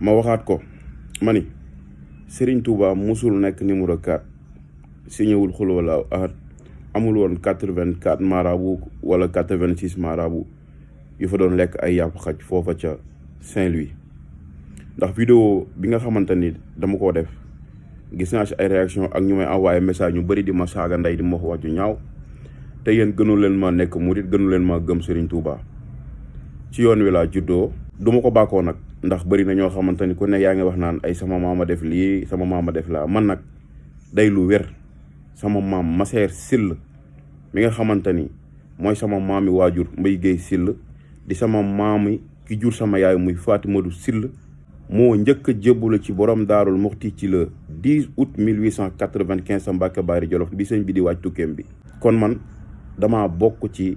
ma waxaat ko ma ni Serigne Touba musul nekk numéro 4 signé wul xul wala ahad amul woon 84 marabout wala 86 marabout yu fa doon lekk ay yàpp xaj foofa ca Saint-Louis. ndax vidéo bi nga xamante ni dama koo def gis naa si ay réaction ak ñu may envoyé message ñu bëri di ma saaga ndey di ma wax wàccu ñaaw te yéen gënu leen ma nekk murit gënu leen ma gëm Serigne Touba. ci yoon wi laa juddoo duma ko bàkkoo nag ndax bëri na ñoo xamante ni ku ne yaa ngi wax naan ay sama maama def lii sama maama def laa man nag day lu wér sama maam Masseer Sill mi nga xamante ni mooy sama maami waajur Mbay Géey Sill di sama maami ki jur sama yaay muy Fatimatu Sill moo njëkk a jébbalu ci borom Daarul Muxti ci le 10 août 1895 sa Mbàkke Baari Jolof bi sëñ bi di wàcc tukkeem bi. kon man dama bokk ci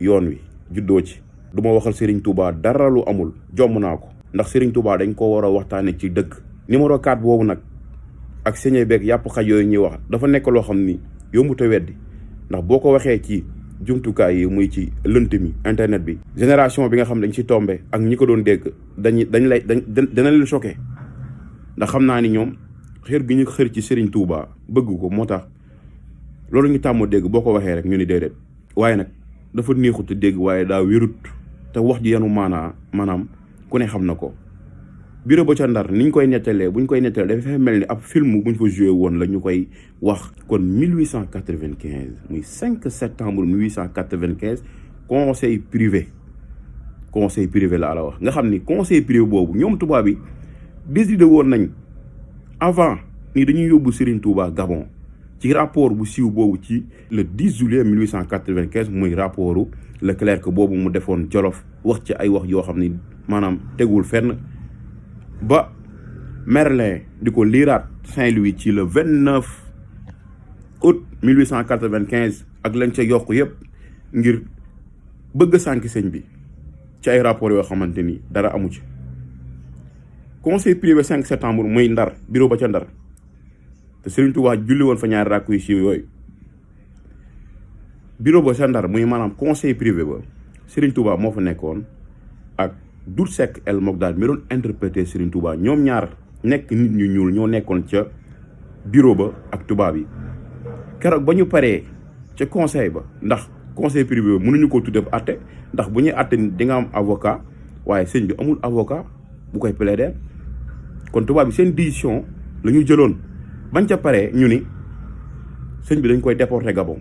yoon wi juddoo ci. du ma waxal Serigne Touba dara lu amul jomm naa ko ndax Serigne Touba dañ ko war a waxtaane ci dëgg. numéro 4 boobu nag ak sañe beeg yàpp xaj yooyu ñuy wax dafa nekk loo xam ni yombut a weddi ndax boo ko waxee ci jumtukaay yi muy ci lënt mi internet bi. génération bi nga xam dañ ci tombé ak ñi ko doon dégg dana leen choqué ndax xam naa ni ñoom xër gi ñu xër ci Serigne Touba bëgg ko moo tax loolu ñu tàmmoo dégg boo ko waxee rek ñu ni déedéet waaye nag dafa neexut a dégg waaye daa wérut te wax ji yanu maanaam ku ne xam na ko. bureau ba ca Ndar niñ koy nettalee buñ koy nettalee dafay mel ni ab film buñ fa joué woon la ñu koy wax. kon 1895 muy 5 septembre 1895 conseil privé laa la wax nga xam ni conseil privé boobu ñoom tubaab bi décidé woon nañ avant ni dañuy yóbbu Serigne Touba Gabon ci rapport bu siiw boobu ci le 10 juillet 1895 muy rapportu Leclerc boobu mu defoon Jolof wax ci ay wax yoo xam ni maanaam tegul fenn. ba Merlin di ko liiraat Saint-Louis ci le 29 août 1895 ak lañ ca yokk yëpp ngir bëgg sànki sëñ bi ci ay rapport yoo xamante ni dara amu ci. conseil privé 5 septembre muy Ndar bureau ba ca Ndar te Serigne Touba julli woon fa ñaari rakk yu siiw yooyu. bureau ba ca Ndar muy maanaam conseil privé ba Serigne Touba moo fa nekkoon ak Dut Seck El Mogdad mi doon interpréter Serigne Touba ñoom ñaar nekk nit ñu ñuul ñoo nekkoon ca bureau ba ak tubaab yi. keroog ba ñu paree ca conseil ba ndax conseil privé ba mënuñu ko tuddee àtte ndax bu ñuy àtte di nga am avocat waaye sëñ bi amul avocat bu koy plaider kon tubaab bi seen décision la ñu jëloon bañ ca paree ñu ni sëñ bi dañ koy déporter Gabon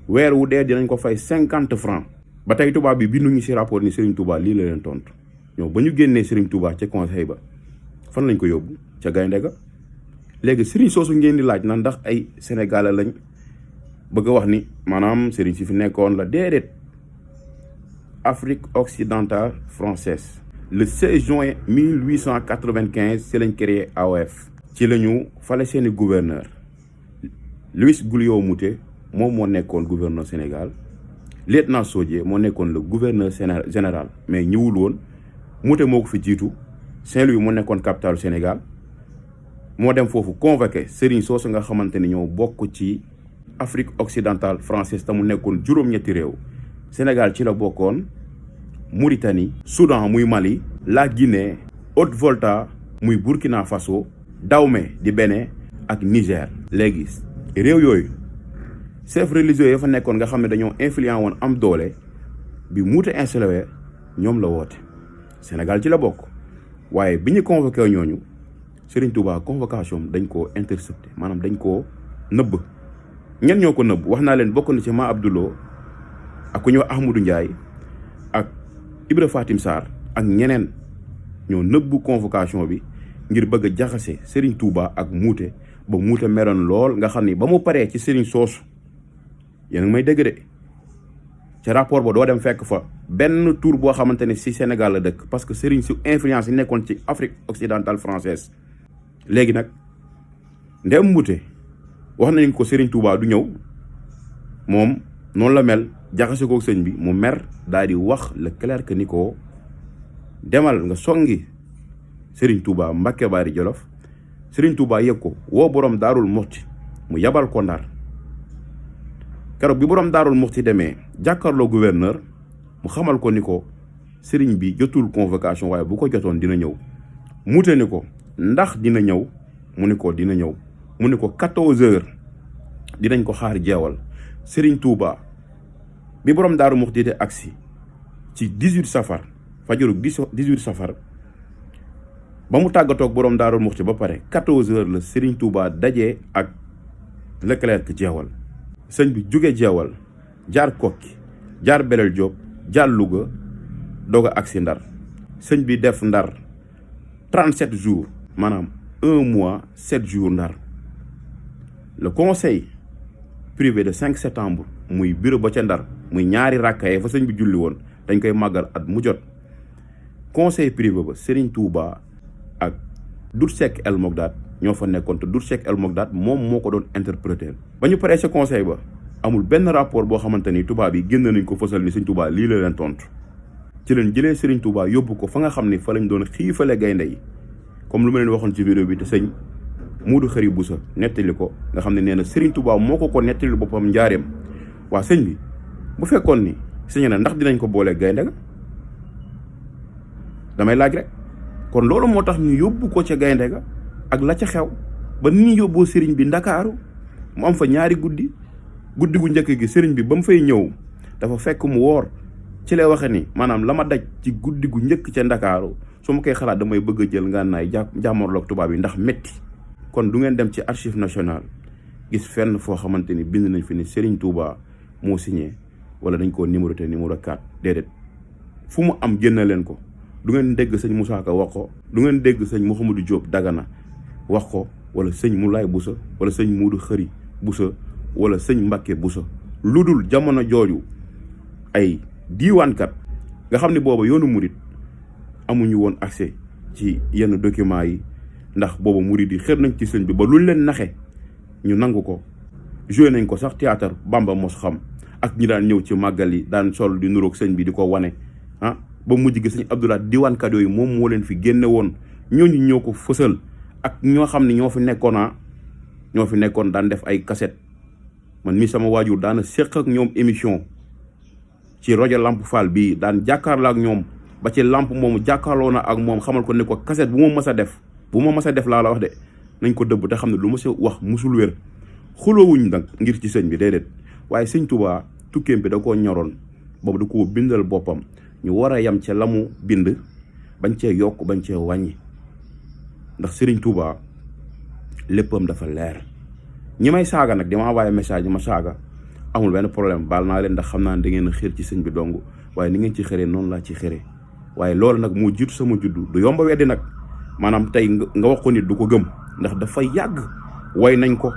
weer wu dee dinañ ko fay 50 francs. ba tey tubaab bi binduñu ci rapport ni Serigne Touba lii la leen tontu. ñoo ba ñu génnee Serigne Touba ca conseil ba fan lañ ko yóbbu ca gaynde ga. léegi Serigne soosu ngeen di laaj na ndax ay sénégalais lañ bëgg a wax ni maanaam Serigne si fi nekkoon la déedéet. Afrique occidentale française le 16 juin 1895 ci lañ créé AOF. ci la ñu fale seeni gouverneur Louis Guillaume moom moo nekkoon gouverneur Sénégal. lieutenant Sodié moo nekkoon le gouverneur général mais ñëwul woon. Mouté moo ko fi jiitu Saint-Louis moo nekkoon capitalu Sénégal moo dem foofu convoqué Serigne soosu nga xamante ni ñoo bokk ci Afrique occidentale française te mu nekkoon juróom-ñetti réew. Sénégal ci la bokkoon Mauritanie Soudan muy Mali la Guinée Haute-Volta muy Burkina Faso Dahomey di Bénin ak Niger. léegi réew yooyu chef religieux ya fa nekkoon nga xam ne dañoo influent woon am doole bi Mouté installé ñoom la woote. Sénégal ci la bokk waaye bi ñu convoqué ñooñu Serigne Touba convocation dañ koo intercepté maanaam dañ koo nëbb. ñen ñoo ko nëbb wax naa leen bokk na ci Ma Abdoulo ak ku ñëw Ahmadou Ndiaye ak Ibra Fatim Sarr ak ñeneen ñoo nëbb convocation bi ngir bëgg a jaxase Serigne Touba ak Mouté ba Mouté meroon lool nga xam ni ba mu paree ci Serigne soosu yéen a ngi may dégg de ca rapport ba doo dem fekk fa benn tour boo xamante ne ci Sénégal la dëkk parce que Serigne su influence yi nekkoon ci Afrique occidentale française. léegi nag ndem Mouté wax nañ ko Serigne Touba du ñëw moom noonu la mel jaxase ko sëñ bi mu mer daal di wax Leclerc ni ko demal nga songi Serigne Touba Mbàkke Baari Jolof. Serigne Touba yëg ko woo borom Daarul Muxti mu yabal ko Ndar. keroog bi borom Daarul Muxti demee jàkkaarloo gouverneur mu xamal ko ni ko Serigne bi jotul convocation waaye bu ko jotoon dina ñëw muute ni ko ndax dina ñëw mu ni ko dina ñëw mu ni ko 14h dinañ ko xaar jeewal. Serigne Touba bi borom Daaru Muxti di agsi ci 18 safar fajaru 18 safar ba mu tàggatoog borom Daaru Muxti ba pare 14h la Serigne Touba dajee ak Leclerc jeewal. sëñ bi jóge jeewal jaar Kokki jaar Belel Diop jaar Louga doog a agsi Ndar. sëñ bi def Ndar 37 jours maanaam 1 mois 7 jours Ndar. le conseil privé de 5 septembre muy bureau ba ca Ndar muy ñaari rakkaye fa sëñ bi julli woon dañ koy màggal at mu jot. conseil privé ba Serigne Touba ak Doudou Seck El Mogdad ñoo fa nekkoon te Doudou Seck El Mogdad moom moo ko doon interpréter. ba ñu paree sa conseil ba amul benn rapport boo xamante ni tubaab yi génn nañ ko fësal ni Serigne Touba lii la leen tontu. ci leen jëlee Serigne Touba yóbbu ko fa nga xam ni fa lañ doon xiifale gaynde yi comme lu ma leen waxoon ci vidéo bi te sëñ Muudu Xëri Busa nettali ko nga xam ne nee na Serigne Touba moo ko nettali boppam njaareem. waa sëñ bi bu fekkoon ni sëñ na ndax dinañ ko boole gaynde ga damay laaj rek kon loolu moo tax ñu yóbbu ko ca gaynde ga ak la ca xew ba ni ñu yóbboo Serigne bi Ndakaaru mu am fa ñaari guddi gu njëkk gi Serigne bi ba mu fay ñëw dafa fekk mu woor. ci lay waxe ni maanaam la ma daj ci guddi gu njëkk ca Ndakaaru su ma koy xalaat damay bëgg a jël ngànnaay jàmmarloog tubaab yi ndax métti. kon du ngeen dem ci archive nationale gis fenn foo xamante ni bind nañ fi ni Serigne Touba moo signé wala dañ koo numéroté numéro 4 déedéet fu mu am génn leen ko. du ngeen dégg sëñ Moussa Ka wax ko du ngeen dégg sëñ Mouhamadou Diop Dagana wax ko wala sëñ Moulay Boussa wala sëñ Muudu Xëri Boussa wala sëñ Mbacke Boussa lu dul jamono jooju ay diiwaankat nga xam ne booba yoonu murit amuñu woon accès ci yenn documents yi ndax booba murit yi xër nañ ci sëñ bi ba luñ leen naxe ñu nangu ko. joué nañ ko sax théâtre Bamba mos xam ak ñi daan ñëw ci màggal yi daan sol di nuroog sëñ bi di ko wane ba mujj gi sëñ Abdoulaye diiwaankat yooyu moom moo leen fi génne woon ñooñu ñoo ko fësal ak ñoo xam ne ñoo fi nekkoon daan def ay cassette man mi sama waajur daana séq ak ñoom émission ci rajo Lamp Fall bii daan jàkkaarloo ak ñoom ba ci lamp moomu jàkkaarloo na ak moom xamal ko ne ko cassette bu ma mës a def laa la wax de nañ ko dëbb te xam ne lu ma sa wax musul wér. xuloowuñ nag ngir ci sëñ bi déedéet waaye sëñ Touba tukkeem bi da koo ñoroon boobu da koo bindal boppam ñu war a yem ca la mu bind bañ cee yokk bañ cee wàññi ndax Serigne Touba léppam dafa leer. ñi may saaga nag di ma envoyé message ma saaga amul benn problème baal naa leen ndax xam naa ne da ngeen a xër ci sëñ bi dong waaye ni ngeen ci xëree noonu laa ci xëree waaye loolu nag moo jiitu sama juddu du yomba weddi nag maanaam tey nga wax ko nit du ko gëm ndax dafa yàgg way nañ ko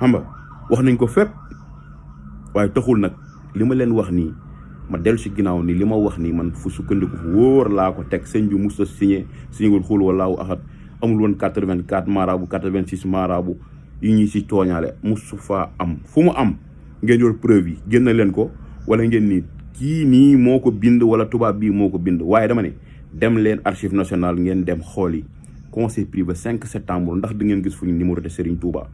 xam nga wax nañ ko fépp waaye taxul nag li ma leen wax nii ma dellu si ginnaaw ni li ma wax nii man fu sukkandiku fu wóor laa ko teg sëñ bi musta signé wul xul walaahu ahad amul woon 84 marabu 86 marabu yi ñuy si tooñaale musu faa am fu mu am ngeen yor preuve yi génn leen ko wala ngeen ni kii nii moo ko bind wala tubaab bii moo ko bind waaye dama ne dem leen archive nationale ngeen dem xool yi conseil privé 5 septembre ndax di ngeen gis fu ñu numéro de Serigne Touba.